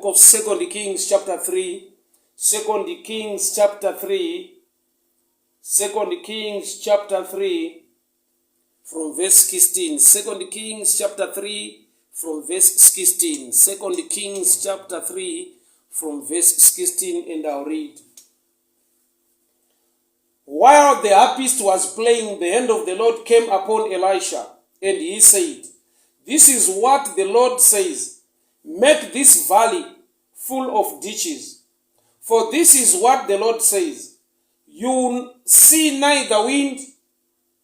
book of Second Kings chapter 3. Second Kings chapter 3. Second Kings chapter 3 from verse 16. Second Kings chapter 3 from verse 16. Second Kings chapter 3 from verse 16 and I'll read. While the harpist was playing, the hand of the Lord came upon Elisha, and he said, This is what the Lord says Make this valley full of ditches. For this is what the Lord says You see neither wind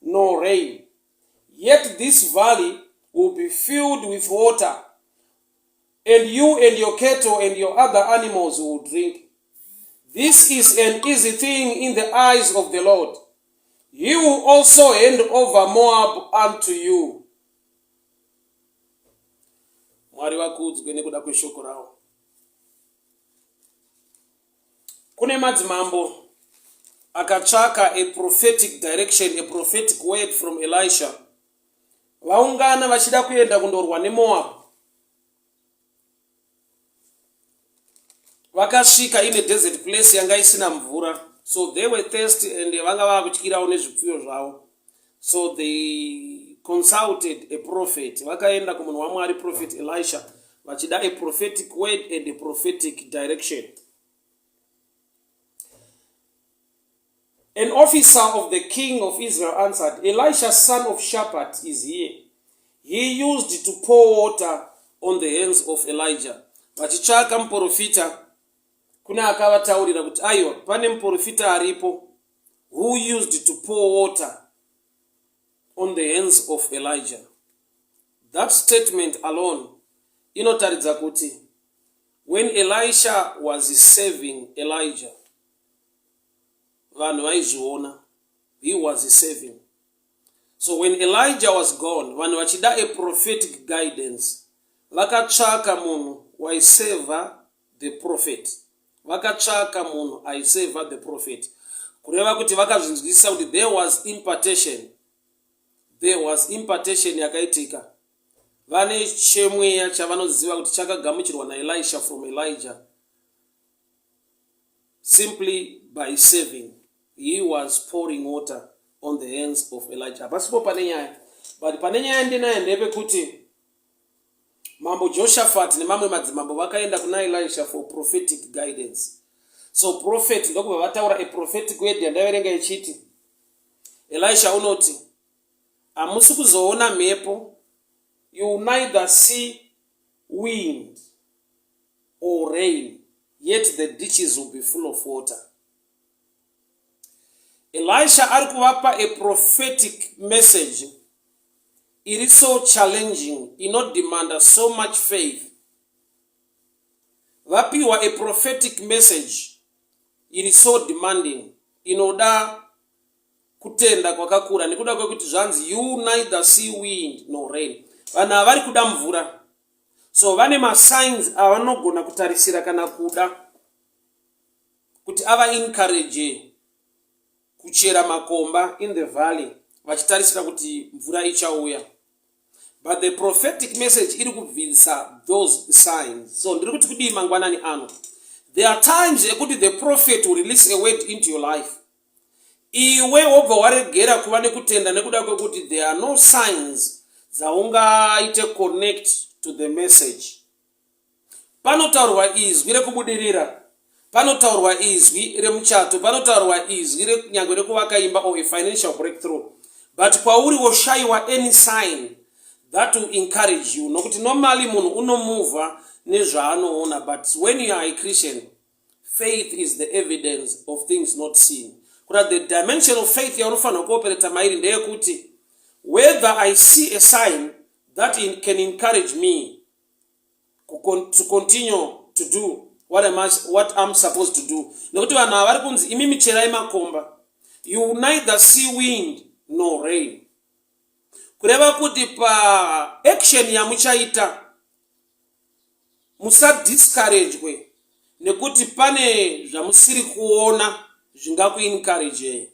nor rain, yet this valley will be filled with water, and you and your cattle and your other animals will drink. This is an easy thing in the eyes of the Lord. He will also hand over Moab unto you. Mwari vakudzwe nekuda kweshoko rawo. Kune madzimambo akatsvaka a prophetic direction, a prophetic word from Elisha. Vaungana vachida kuenda kundorwa neMoab. Vakasvika in a desert place yanga isina mvura. So they were thirsty and vanga vakutyirawo nezvipfuyo zvavo. So they consulted a prophet. Vakaenda kumunhu waMwari prophet Elisha vachida a prophetic word and a prophetic direction. An officer of the king of Israel answered, Elisha son of Shaphat is here. He used to pour water on the hands of Elijah. Vachitsvaka muprofita, kune akavataurira kuti aiwa, pane muprofita aripo who used to pour water on the hands of Elijah. That statement alone inotaridza kuti when Elisha was serving Elijah, vanhu vaizviona he was serving. So when Elijah was gone, vanhu vachida a prophetic guidance, vakatsvaka munhu waiseva the prophet. Vakatsvaka munhu aiseva the prophet. Kureva kuti vakazvinzwisisa kuti there was impartation. There was impartation yakaitika. Vane chemweya chavanoziva kuti chakagamuchirwa naElisha from Elijah. Simply by serving. He was pouring water on the hands of Elijah. Hapasipo pane nyaya. But pane nyaya ndinayo ndepekuti Mambo Joshaphat nemamwe madzimambo vakaenda kuna Elisha for prophetic guidance. So prophet ndokubva vataura a prophetic word yandaverenga ichiti Elisha unoti hamusi kuzoona mhepo, you neither see wind or rain, yet the ditches will be full of water. Elisha ari kuvapa a prophetic message iri so challenging, inodemanda so much faith. Vapiwa a prophetic message iri so demanding, inoda kutenda kwakakura nekuda kwekuti zvanzi you neither see wind nor rain. Vanhu ava vari kuda mvura, so vane masigns avanogona kutarisira kana kuda kuti ava encourage kuchera makomba in the valley vachitarisira kuti mvura ichauya. But the prophetic message iri kubvisa those signs. So ndiri kuti kudii mangwanani ano? There are times ekuti the prophet will release a word into your life. Iwe wobva waregera kuva nekutenda nekuda kwekuti there are no signs dzaungaite connect to the message. Panotaurwa izwi rekubudirira, panotaurwa izwi remuchato, panotaurwa izwi nyangwe rekuvaka imba or a financial breakthrough, but kwauri woshaiwa any sign that will encourage you, nokuti normally munhu unomuvha nezvaanoona, but when you are a Christian, faith is the evidence of things not seen. Kuda the dimension of faith yaunofanira kuoperata mairi ndeyekuti whether I see a sign that can encourage me to continue to do what I'm supposed to do. Nekuti vanhu ava vari kunzi imimi cherai makomba, you neither see wind nor rain. Kureva kuti pa action yamuchaita musadiscouragwe nekuti pane zvamusiri kuona zvingakuencouragei.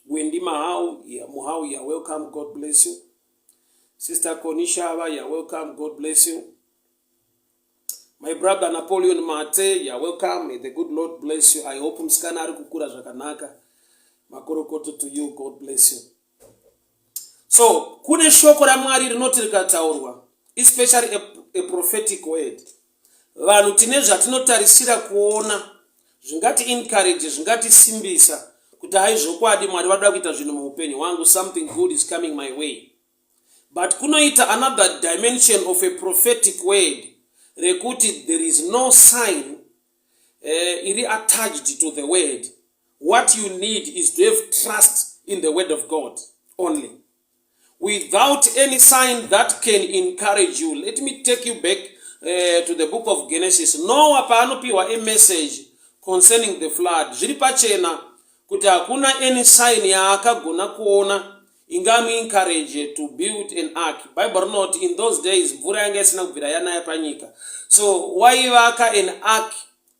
Wendy Mahau, yeah, Muhau, you are welcome. God bless you. Sister Konishava, you are welcome. God bless you. My brother Napoleon Mate, you're welcome. May the good Lord bless you. I hope musikana ari kukura zvakanaka. Makorokoto to you. God bless you. So kune shoko raMwari rinoti rikataurwa, especially a prophetic word, vanhu tine zvatinotarisira kuona zvingati encourage, zvingatisimbisa kuti hai, zvokwadi Mwari vadoda kuita zvinhu muupenyu hwangu, something good is coming my way. But kunoita another dimension of a prophetic word rekuti there is no sign iri attached to the word. What you need is to have trust in the word of God only, without any sign that can encourage you. Let me take you back to the book of Genesis. Noah paanopiwa a message concerning the flood, zviri pachena kuti hakuna any sign yaakagona kuona ingamuencourage to build an ark. Bible rinoti in those days mvura yanga isina kubvira yanaya panyika. So waivaka an ark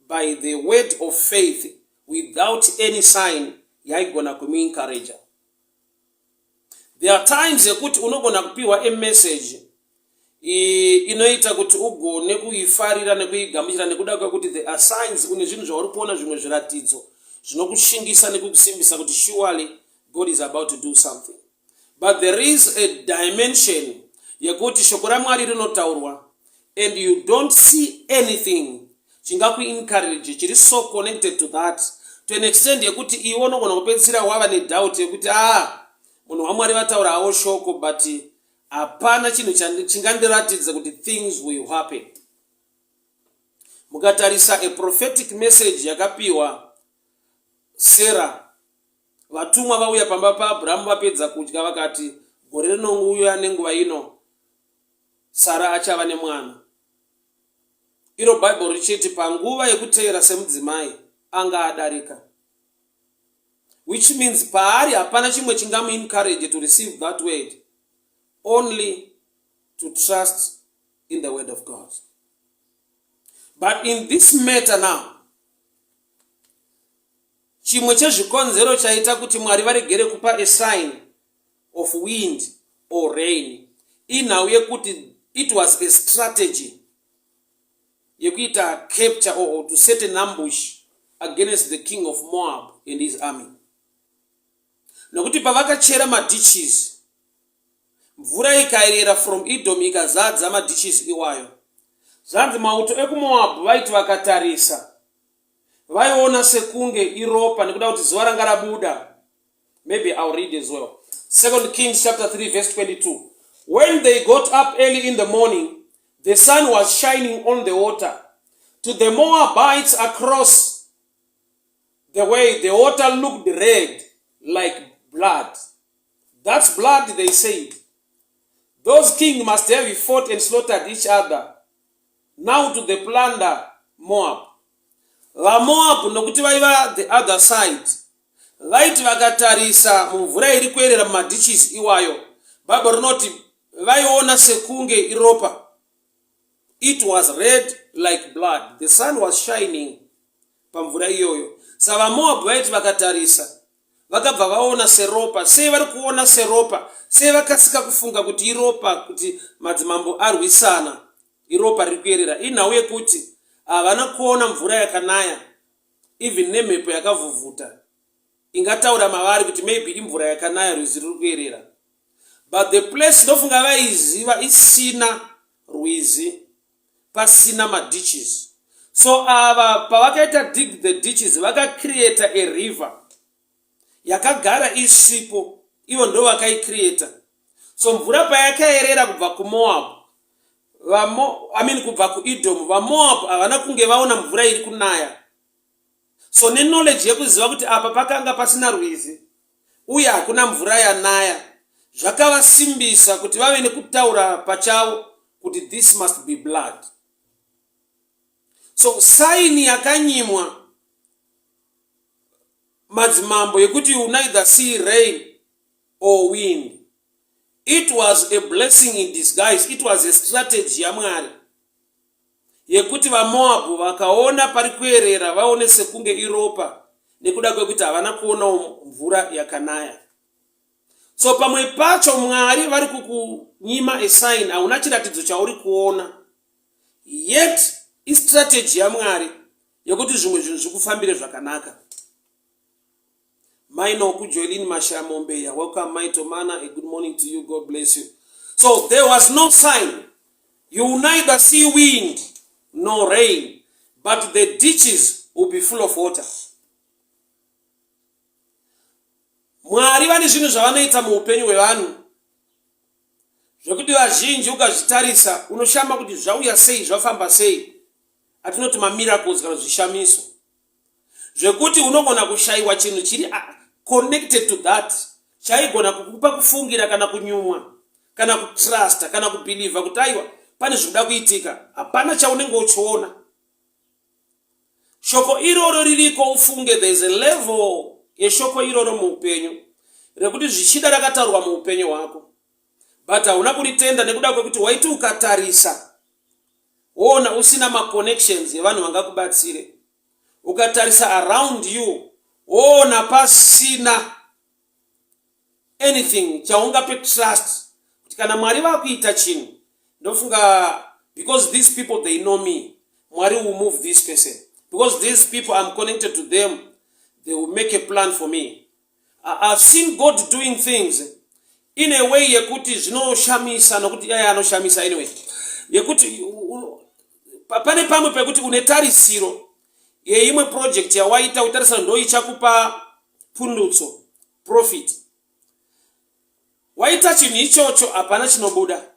by the word of faith without any sign yaigona kumuencouragea. There are times yekuti unogona kupiwa a message inoita kuti ugone kuifarira nekuigamuchira nekuda kwekuti there are signs, une zvinhu zvauri kuona, zvimwe zviratidzo zvinokushingisa nekukusimbisa kuti surely God is about to do something. But there is a dimension yekuti shoko raMwari rinotaurwa and you don't see anything chingakuencourage chiri so connected to that, to an extent yekuti iwe unogona kupedzisira wava nedoubt yekuti, "Ah, munhu waMwari vataura havo shoko, but hapana chinhu chingandiratidza kuti things will happen." Mukatarisa a prophetic message yakapiwa Sarah, vatumwa vauya pamba paAbhurahamu, vapedza kudya, vakati gore rinouya nenguva ino Sara achava nemwana. Iro Bhaibheri richiti panguva yekuteera semudzimai anga adarika, which means paari hapana chimwe chingamuencourage to receive that word, only to trust in the word of God. But in this matter now, chimwe chezvikonzero chaita kuti Mwari varegere kupa a sign of wind or rain inhau yekuti it was a strategy yekuita capture or to set an ambush against the king of Moab and his army, nokuti pavakachera maditches, mvura ikayerera from Edom ikazadza maditches iwayo. Zvanzi mauto ekuMoabhu vaiti vakatarisa, vaiona sekunge iropa nekuda kuti zuva ranga rabuda. Maybe I'll read as well. Second Kings chapter 3 verse 22. "When they got up early in the morning, the sun was shining on the water. To the Moabites across the way, the water looked red like blood. 'That's blood,' they said. 'Those kings must have fought and slaughtered each other. Now to the plunder Moab.'" VaMoab, nokuti vaiva the other side, vaiti vakatarisa mumvura iri kuerera mumaditches iwayo, Bhaibheri rinoti vaiona sekunge iropa. It was red like blood. The sun was shining pamvura iyoyo. Saka vaMoabhu vaiti vakatarisa, vakabva vaona seropa. Sei vari kuona seropa? Sei vakasika kufunga kuti iropa, kuti madzimambo arwisana, iropa riri kuyerera? Inhau yekuti havana kuona mvura yakanaya, even nemhepo yakavhuvhuta ingataura mavari kuti maybe imvura yakanaya, rwizi ruri kuyerera. But the place, ndofunga vaiziva, isina rwizi, pasina maditches. So ava pavakaita dig the ditches, vakacreata a river yakagara isipo. Ivo ndo vakaicreata. So mvura payakayerera kubva kuMoab, I mean, kubva kuEdom, vaMoab havana kunge vaona mvura iri kunaya. So neknowledge yekuziva kuti apa pakanga pasina rwizi uye hakuna mvura yanaya, zvakavasimbisa kuti vave nekutaura pachavo kuti this must be blood. So sign yakanyimwa madzimambo yekuti you neither see rain or wind, it was a blessing in disguise. It was a strategy yaMwari yekuti vaMoabhu vakaona pari kuerera vaone sekunge iropa, nekuda kwekuti havana kuonawo mvura yakanaya. So pamwe pacho Mwari vari kukunyima a sign, hauna chiratidzo chauri kuona yet. Istrategy yaMwari yekuti zvimwe zvinhu zvikufambire zvakanaka. Mai Noku Joelin Mashayamombe, you're welcome. Mai Tomana, a good morning to you. God bless you. So there was no sign. You will neither see wind nor rain, but the ditches will be full of water. Mwari vane zvinhu zvavanoita muupenyu hwevanhu zvekuti vazhinji ukazvitarisa unoshama kuti zvauya sei, zvafamba sei, atinoti mamiracles kana zvishamiso zvekuti unogona kushaiwa chinhu chiri connected to that chaigona kukupa kufungira kana kunyumwa kana kutrusta kana kubhilivha kuti aiwa, pane zvinoda kuitika. Hapana chaunenge uchiona. Shoko iroro ririko ufunge. There is a level yeshoko iroro muupenyu rekuti zvichida rakataurwa muupenyu hwako, but hauna kuritenda nekuda kwekuti waiti ukatarisa woona usina maconnections evanhu vangakubatsire, ukatarisa around you woona pasina anything chaungape trust kuti kana Mwari vakuita chinhu, ndofunga because these people, they know me, Mwari will move this person, because these people, I'm connected to them, they will make a plan for me. I've seen God doing things in a way yekuti zvinoshamisa, nokuti yaya anoshamisa. Anyway, yekuti pane pamwe pekuti une tarisiro yeimwe project yawaita, utarisa ndo ichakupa pundutso, profit. Waita chinhu ichocho, hapana chinobuda.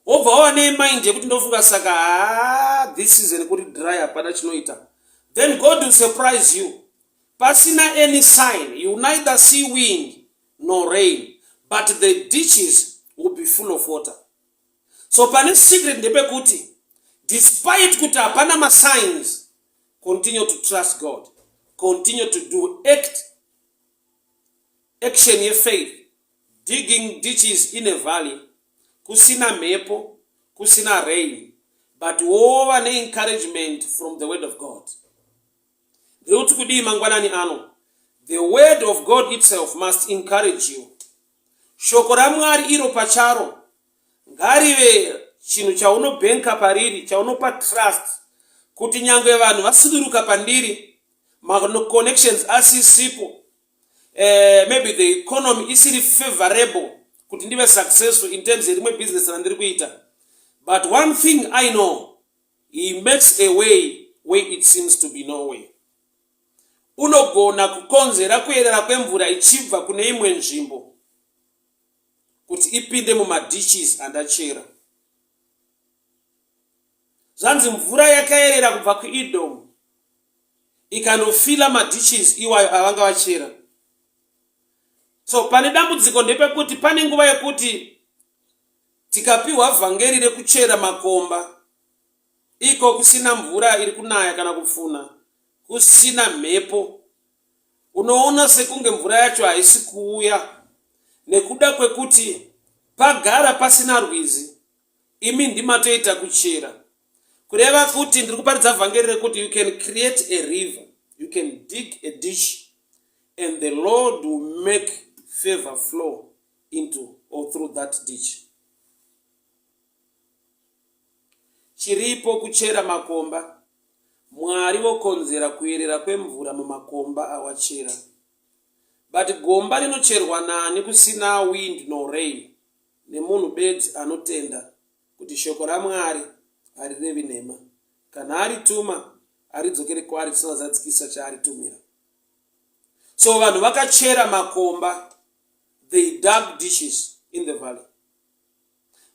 Wobva wava nemind yekuti ndofunga saka ha, this season kuri dry, hapana chinoita. Then God will surprise you pasina any sign. You neither see wind nor rain, but the ditches will be full of water. So pane secret ndepekuti despite kuti hapana masigns, continue to trust God, continue to do act action yefaith, digging ditches in a valley kusina mhepo, kusina rain, but wova neencouragement from the word of God. Ndiri kuti kudii mangwanani ano? The word of God itself must encourage you. Shoko raMwari iro pacharo ngarive chinhu chaunobhenka pariri, chaunopa trust kuti nyange vanhu vasuduruka pandiri, maconnections asisipo, maybe the economy isiri favorable kuti ndive successful in terms yerimwe business randiri kuita, but one thing I know, He makes a way where it seems to be no way. Unogona kukonzera kuyerera kwemvura ichibva kune imwe nzvimbo kuti ipinde mumaditches andachera. Zvanzi mvura yakayerera kubva kuEdom ikanofila maditches iwayo avanga vachera. So pane dambudziko ndepekuti pane nguva yekuti tikapiwa vhangeri rekuchera makomba iko kusina mvura iri kunaya kana kupfuna, kusina mhepo, unoona sekunge mvura yacho haisi kuuya nekuda kwekuti pagara pasina rwizi. Imi ndimatoita kuchera. Kureva kuti ndiri kuparidza vhangeri rekuti you can create a river, you can dig a ditch, and the Lord will make favor flow into or through that ditch. Chiripo kuchera makomba, Mwari vokonzera kuyerera kwemvura mumakomba awachera. But gomba rinocherwa nani kusina wind no rain? Nemunhu bedzi anotenda kuti shoko raMwari harirevi nhema. Kana arituma, haridzokeri kwaari risina zadzikisa chaaritumira. So vanhu vakachera makomba, they dug ditches in the valley,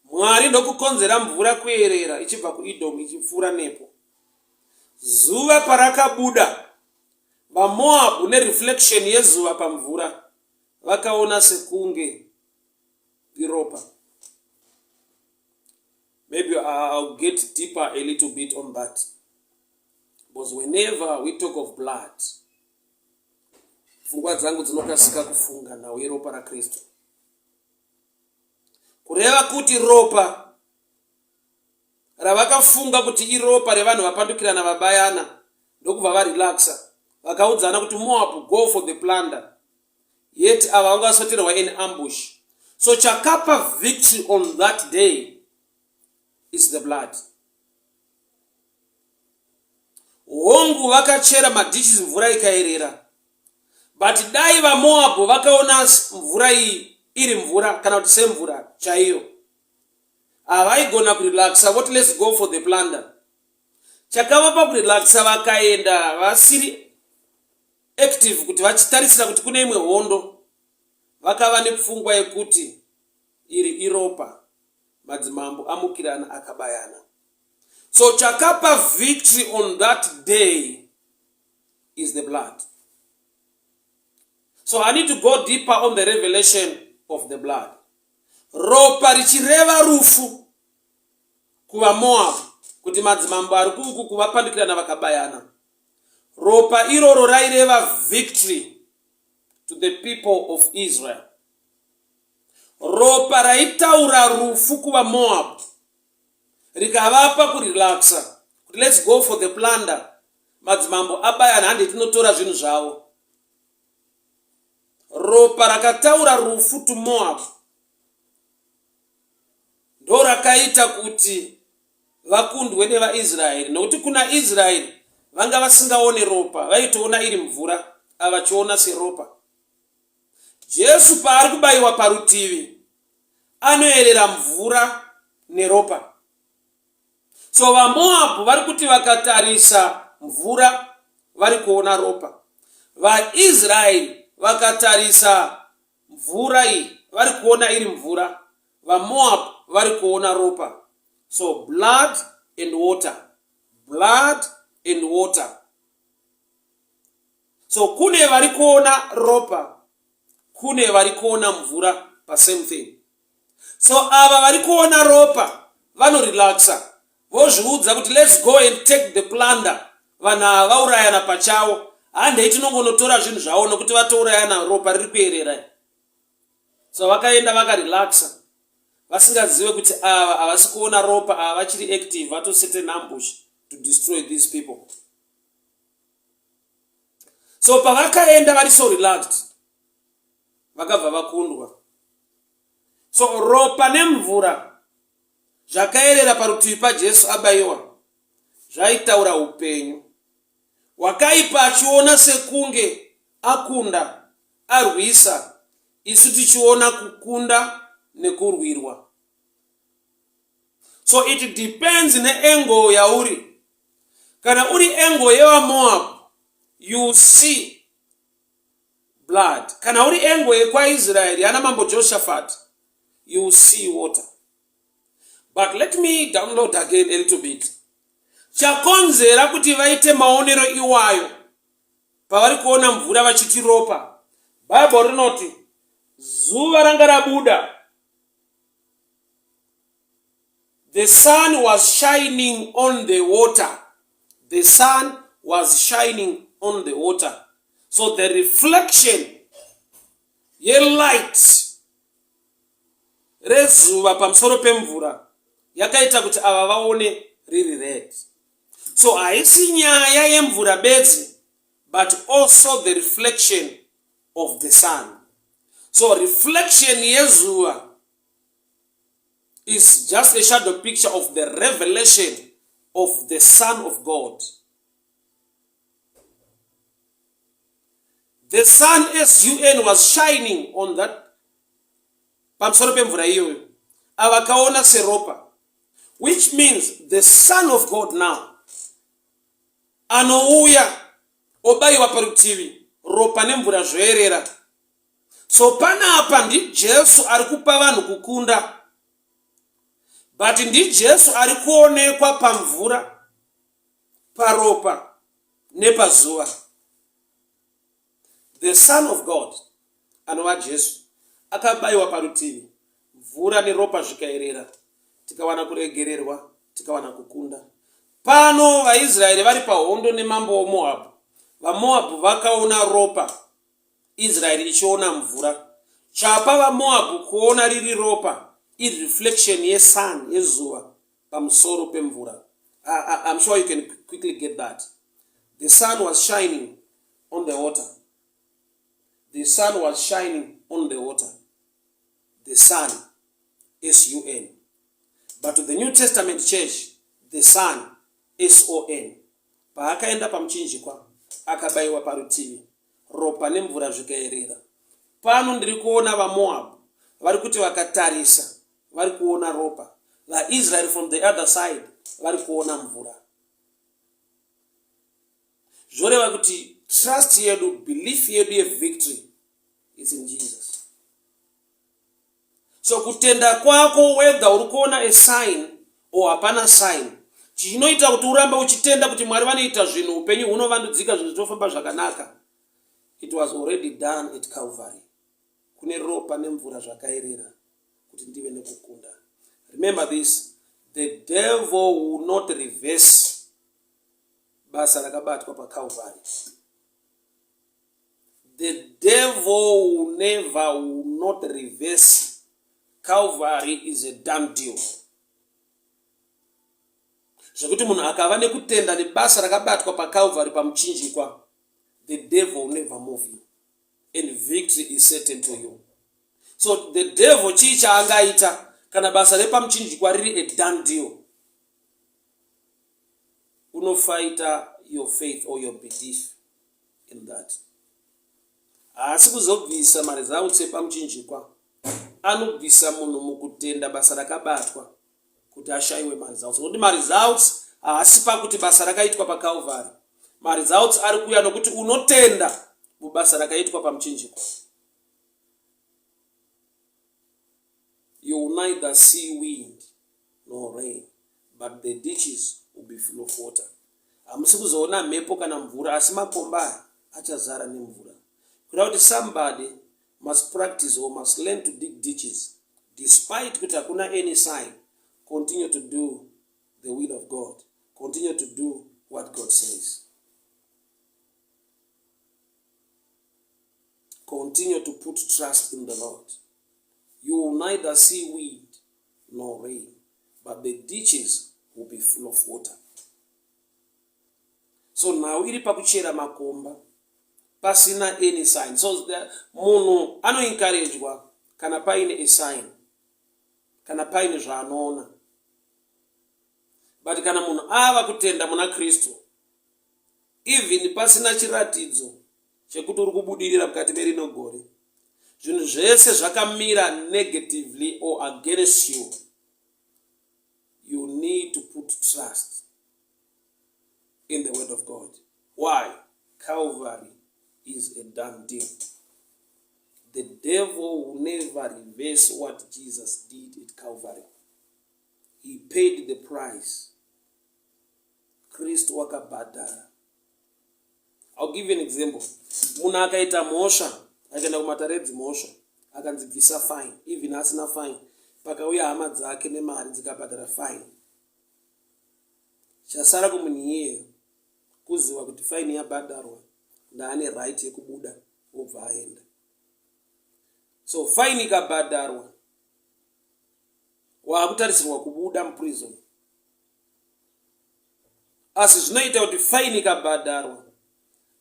Mwari ndokukonzera mvura kuyerera ichibva kuEdom ichipfuura nepo. Zuva parakabuda, vaMoabhu nereflection yezuva pamvura vakaona sekunge iropa. Maybe I'll get deeper a little bit on that, because whenever we talk of blood, pfungwa dzangu dzinokasika kufunga nhau yeropa raKristu. Kureva kuti ropa ravakafunga kuti iropa revanhu vapandukirana, vabayana, ndokubva varelaxa, vakaudzana kuti, "Moab, go for the plunder." Yet ava vangasoterwa in ambush. So chakapa victory on that day is the blood. Hongu, vakachera maditches, mvura ikayerera, but dai vaMoabhu vakaona mvura iyi iri mvura kana kuti semvura chaiyo, havaigona kurelaxa voti, "Let's go for the plunder." Chakavapa kurelaxa vakaenda vasiri active kuti vachitarisira kuti kune imwe hondo, vakava nepfungwa yekuti iri iropa, madzimambo amukirana akabayana. So chakapa victory on that day is the blood. So I need to go deeper on the revelation of the blood. Ropa richireva rufu kuvaMoab, kuti madzimambo ari kuuku kuvapandukirana vakabayana. Ropa iroro raireva victory to the people of Israel. Ropa raitaura rufu kuvaMoab rikavapa kurelaxa kuti, "Let's go for the plunder. Madzimambo abayana, hande tinotora zvinhu zvavo." Ropa rakataura rufu to Moab ndo rakaita kuti vakundwe nevaIsraeri, nokuti kuna Israeri vanga vasingaone ropa, vaitoona iri mvura, avachiona seropa. Jesu paari kubayiwa parutivi, anoyerera mvura neropa. So vaMoabhu vari kuti vakatarisa mvura vari kuona ropa, vaIsraeri vakatarisa mvura iyi vari kuona iri mvura, vaMoabhu vari kuona ropa. So blood and water, blood and water. So kune vari kuona ropa, kune vari kuona mvura pasame thing. So ava vari kuona ropa vanorelaxa, vozviudza kuti, "Let's go and take the plunder. Vanhu ava vaurayana pachavo, handei tinongonotora zvinhu zvavo nokuti vatourayana, ropa riri kuyerera." So vakaenda vakarelaxa vasingazive kuti ava havasi kuona ropa, ava vachiri active, vatosete an ambush to destroy these people. So pavakaenda vari so relaxed, vakabva vakundwa. So ropa nemvura zvakayerera parutivi paJesu abayiwa zvaitaura upenyu. Wakaipa achiona sekunge akunda, arwisa, isu tichiona kukunda nekurwirwa. So it depends neangle yauri. Kana uri angle yevaMoab, you see blood. Kana uri angle yekwaIsraeri yana Mambo Joshaphat, you see water. But let me download again a little bit. Chakonzera kuti vaite maonero iwayo pavari kuona mvura vachiti ropa, Bhaibheri rinoti zuva ranga rabuda. The sun was shining on the water. The sun was shining on the water. So the reflection yelight rezuva pamusoro pemvura yakaita kuti ava vaone riri red. So haisi nyaya yemvura bedzi, but also the reflection of the sun. So reflection yezuva is just a shadow picture of the revelation of the Son of God. The sun, S-U-N, was shining on that pamusoro pemvura iyoyo, avakaona seropa, which means the Son of God now anouya obayiwa parutivi, ropa nemvura zvoerera. So panapa ndiJesu ari kupa vanhu kukunda, but ndiJesu ari kuonekwa pamvura, paropa nepazuva. The Son of God anova Jesu akabayiwa parutivi, mvura neropa zvikayerera, tikawana kuregererwa, tikawana kukunda. Pano vaIsraeri vari pahondo nemambo weMoabhu. VaMoabhu vakaona ropa, Israeri ichiona mvura. Chapa vaMoabhu kuona riri ropa ireflection yesun, yezuva pamusoro pemvura. I'm sure you can quickly get that. The sun was shining on the water. The sun was shining on the water, the sun, S-U-N. But to the New Testament church, the Son, S-O-N. Paakaenda pamuchinjikwa, akabaiwa parutivi, ropa nemvura zvikaerera. Pano ndiri kuona vaMoabhu vari kuti vakatarisa vari kuona ropa, vaIsraeri from the other side vari kuona mvura. Zvoreva kuti trust yedu, belief yedu yevictory is in Jesus. So kutenda kwako whether uri kuona a sign or hapana sign, chinoita kuti urambe uchitenda kuti Mwari vanoita zvinhu, upenyu hunovandudzika, zvinhu zvinofamba zvakanaka. It was already done at Calvary. Kune ropa nemvura zvakaerera kuti ndive nekukunda. Remember this, the devil will not reverse basa rakabatwa paCalvary. The devil will never will not reverse. Calvary is a done deal. Zvekuti munhu akava nekutenda nebasa rakabatwa paCalvary pamuchinjikwa, the devil will never move you and victory is certain to you. So the devil chii chaangaita kana basa repamuchinjikwa riri a done deal? Unofighta your faith or your belief in that. Haasi kuzobvisa maresults epamuchinjikwa, anobvisa munhu mukutenda basa rakabatwa kuti ashayiwe maresults, nokuti maresults haasi pakuti basa rakaitwa paCalvary. Maresults ari kuuya nokuti unotenda mubasa rakaitwa pamuchinjikwa. You will neither see wind nor rain, but the ditches will be full of water. Hamusi kuzoona mhepo kana mvura, asi makomba aya achazara nemvura. Kuda kuti somebody must practice or must learn to dig ditches despite kuti hakuna any sign. Continue to do the will of God. Continue to do what God says. Continue to put trust in the Lord. You will neither see wind nor rain, but the ditches will be full of water. So nhau iri pakuchera makomba pasina any sign. So munhu anoencouragwa kana paine a sign, kana paine zvaanoona. But kana munhu ava kutenda muna Kristu, even pasina chiratidzo chekuti uri kubudirira mukati merino gore, zvinhu zvese zvakamira negatively or against you, you need to put trust in the word of God. Why? Calvary is a done deal. The devil will never reverse what Jesus did at Calvary. He paid the price. Kristu wakabhadhara. I'll give you an example. Munhu akaita mhosva, akaenda kumatare edzimhosva, akanzi bvisa fine, even asina fine, pakauya hama dzake nemari dzikabhadhara fine. Chasara kumunhu iyeyo kuziva kuti fine yabhadharwa, ndaane right yekubuda obva aenda. So fine ikabhadharwa, waakutarisirwa kubuda muprison. Asi zvinoita kuti fine ikabhadharwa,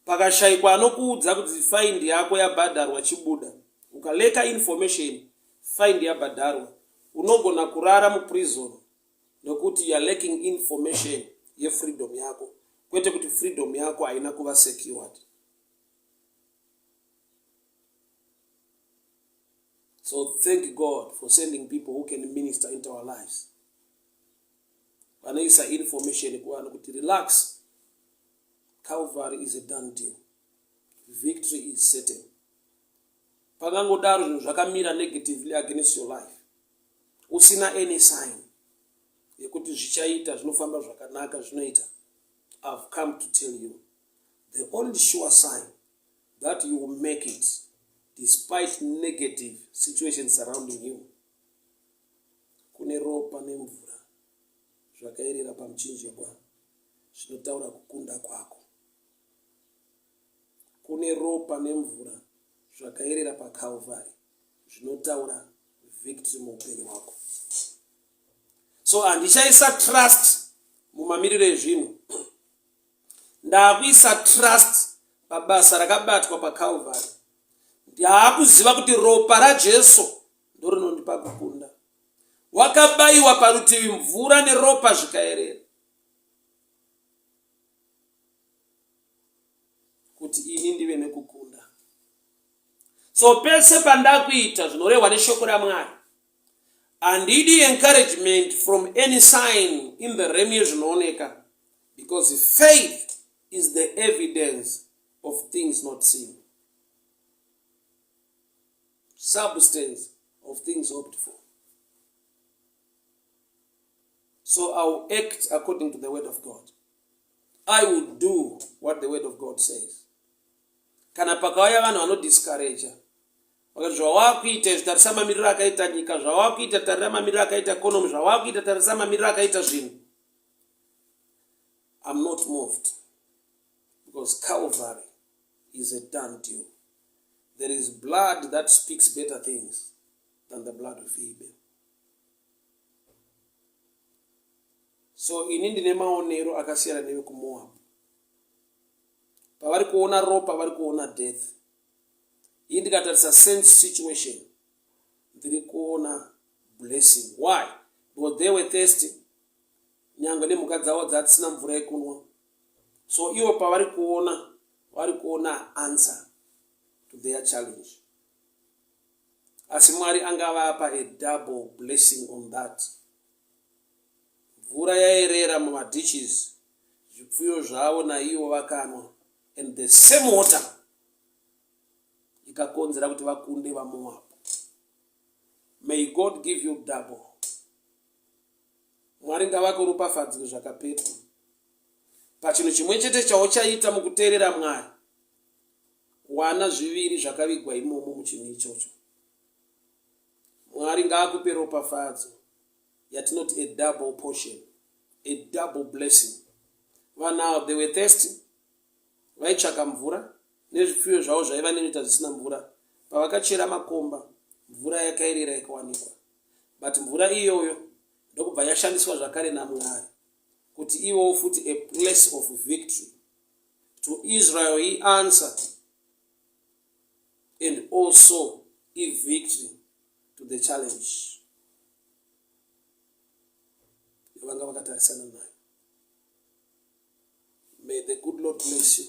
pakashaikwa anokuudza kuti fine yako yabhadharwa chibuda, ukaleka information fine yabhadharwa, unogona kurara muprison nokuti you are lacking information yefreedom yako, kwete kuti freedom yako haina kuva secured. So thank God for sending people who can minister into our lives. Vanoisa information kuvanhu kuti relax, Calvary is a done deal, victory is certain. Pakangodaro zvinhu zvakamira negatively against your life, usina any sign yekuti zvichaita, zvinofamba zvakanaka, zvinoita. I've come to tell you the only sure sign that you will make it despite negative situations surrounding you. Kune ropa nemvura zvakaerera pamuchinjikwa zvinotaura kukunda kwako. Kune ropa nemvura zvakaerera paCalvary zvinotaura victory muupenyu hwako. So handichaisa trust mumamiriro ezvinhu, ndakuisa trust pabasa rakabatwa paCalvary. Ndaakuziva kuti ropa raJesu ndorinondipa kukunda. Wakabayiwa parutivi, mvura neropa zvikaerera. kuti ini ndive nekukunda. So pese pandakuita zvinorehwa neshoko raMwari, handidi encouragement from any sign in the realm yezvinooneka because faith is the evidence of things not seen. Substance of things hoped for. So I will act according to the word of God. I will do what the word of God says. Kana pakauya vanhu vanodiscourager vakati zvawakuita izvi tarisa mamiriro akaita nyika, zvawakuita tarira mamiriro akaita economy, zvawakuita tarisa mamiriro akaita zvinhu. I'm not moved because Calvary is a done deal. There is blood that speaks better things than the blood of Abel. So ini ndine maonero akasiyana nevekuMoab. Pavari kuona ropa vari kuona death. Ini ndikatarisa sense situation ndiri kuona blessing. Why? Because they were thirsty. Nyangwe nemhuka dzavo dzadzisina mvura yekunwa. So ivo pavari kuona vari kuona answer to their challenge. Asi Mwari angavapa a double blessing on that. Mvura yaerera mumaditches, zvipfuyo zvavo naivo vakanwa and the same water ikakonzera kuti vakunde vaMoab. May God give you double. Mwari ngavakuropafadzwe zvakapetwa pachinhu chimwe chete chauchaita mukuteerera Mwari. Wana zviviri zvakavigwa imomo muchinhu ichocho. Mwari ngaakupe ropafadzo yatinoti a double portion, a double blessing. Vanhu ava they were thirsty, vaitsvaka mvura nezvipfuyo zvavo zvaiva nenyota zvisina mvura. Pavakachera makomba, mvura yakaerera ikawanikwa. But mvura iyoyo ndokubva yashandiswa zvakare naMwari kuti ivowo futi a place of victory to Israel he answer and also a victory to the challenge yavanga vakatarisana nayo. May the good Lord bless you.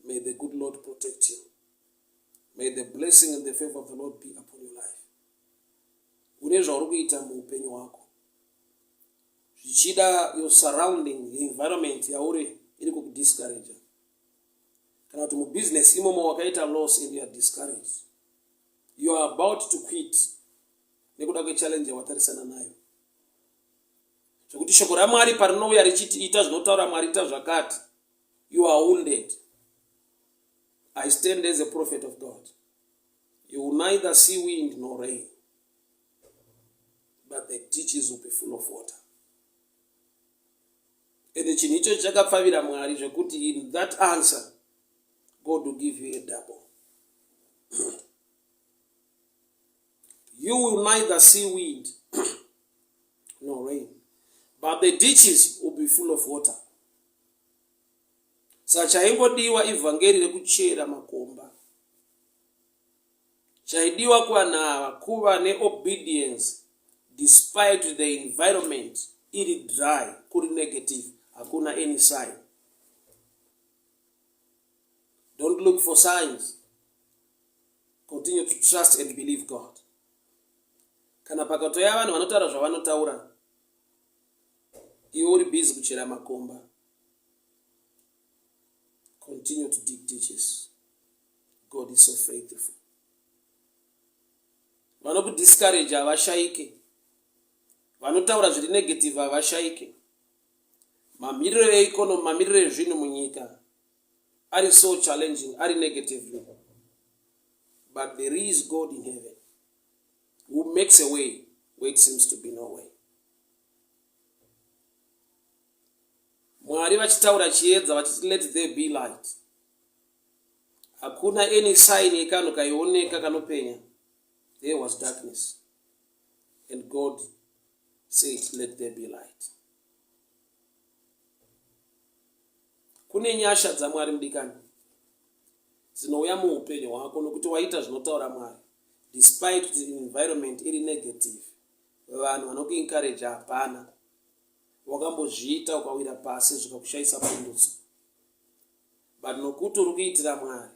May the good Lord protect you. May the blessing and the favor of the Lord be upon your life. Une zvauri kuita muupenyu hwako zvichida your surrounding, your environment yauri iri kukudiscourage kana kuti mubusiness imomo wakaita loss and you are discouraged, you are about to quit nekuda kwechallenge yawatarisana nayo, zvekuti shoko raMwari parinouya richiti ita zvinotaura Mwari, ita zvakati, you are wounded. I stand as a prophet of God. You will neither see wind nor rain, but the ditches will be full of water. Ende chinhu ichocho chakapfavira Mwari zvekuti in that answer God will give you a double. You will neither see wind nor rain, but the ditches will be full of water. Saka chaingodiwa ivhangeri rekuchera makomba. Chaidiwa kuvanhu ava kuva neobedience despite the environment iri dry, kuri negative, hakuna any sign. Don't look for signs. Continue to trust and believe God. Kana pakatoya vanhu vanotaura zvavanotaura, iwe uri busy kuchera makomba. Continue to dig ditches. God is so faithful. Vanokudiscourage havashaike, vanotaura zviri negative havashaike. Mamiriro eeconomy, mamiriro ezvinhu munyika ari so challenging, ari negatively, but there is God in heaven who makes a way where it seems to be no way. Mwari vachitaura chiedza vachiti let there be light, hakuna any sign yekanhu kaioneka kanopenya. There was darkness and God said let there be light. Kune nyasha dzaMwari mudikani dzinouya muupenyu hwako nokuti waita zvinotaura Mwari despite kuti environment iri negative, vanhu vanokuencourage hapana, wakambozviita ukawira pasi zvikakushayisa pundutso. But nokuti uri kuitira Mwari,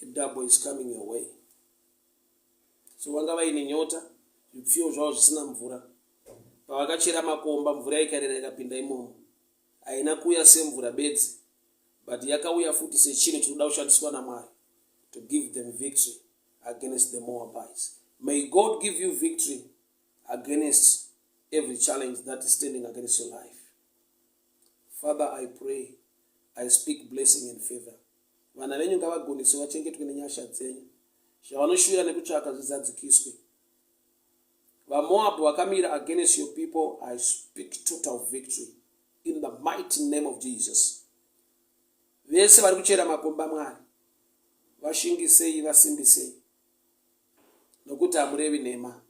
a double is coming your way. So vanga vaine nyota, zvipfuyo zvavo zvisina mvura. Pavakachera makomba, mvura ikarera ikapinda imomo. Haina kuuya semvura bedzi, but yakauya futi sechinhu chinoda kushandiswa naMwari to give them victory against the Moabites. May God give you victory against every challenge that is standing against your life. Father, I pray, I speak blessing and favor. Vana venyu ngavagoniswe, vachengetwe nenyasha dzenyu. Zvavanoshuvira nekutsvaka zvizadzikiswe. VaMoabhu vakamira against your people, I speak total victory in the mighty name of Jesus. Vese vari kuchera makomba, Mwari, vashingisei, vasimbisei, nokuti hamurevi nhema.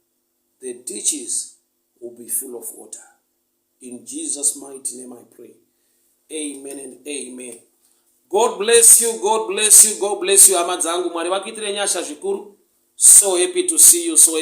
The ditches will be full of water. In Jesus' mighty name I pray. Amen and amen. God bless you, God bless you, God bless you, hama dzangu. Mwari vakuitire nyasha zvikuru. So happy to see you. So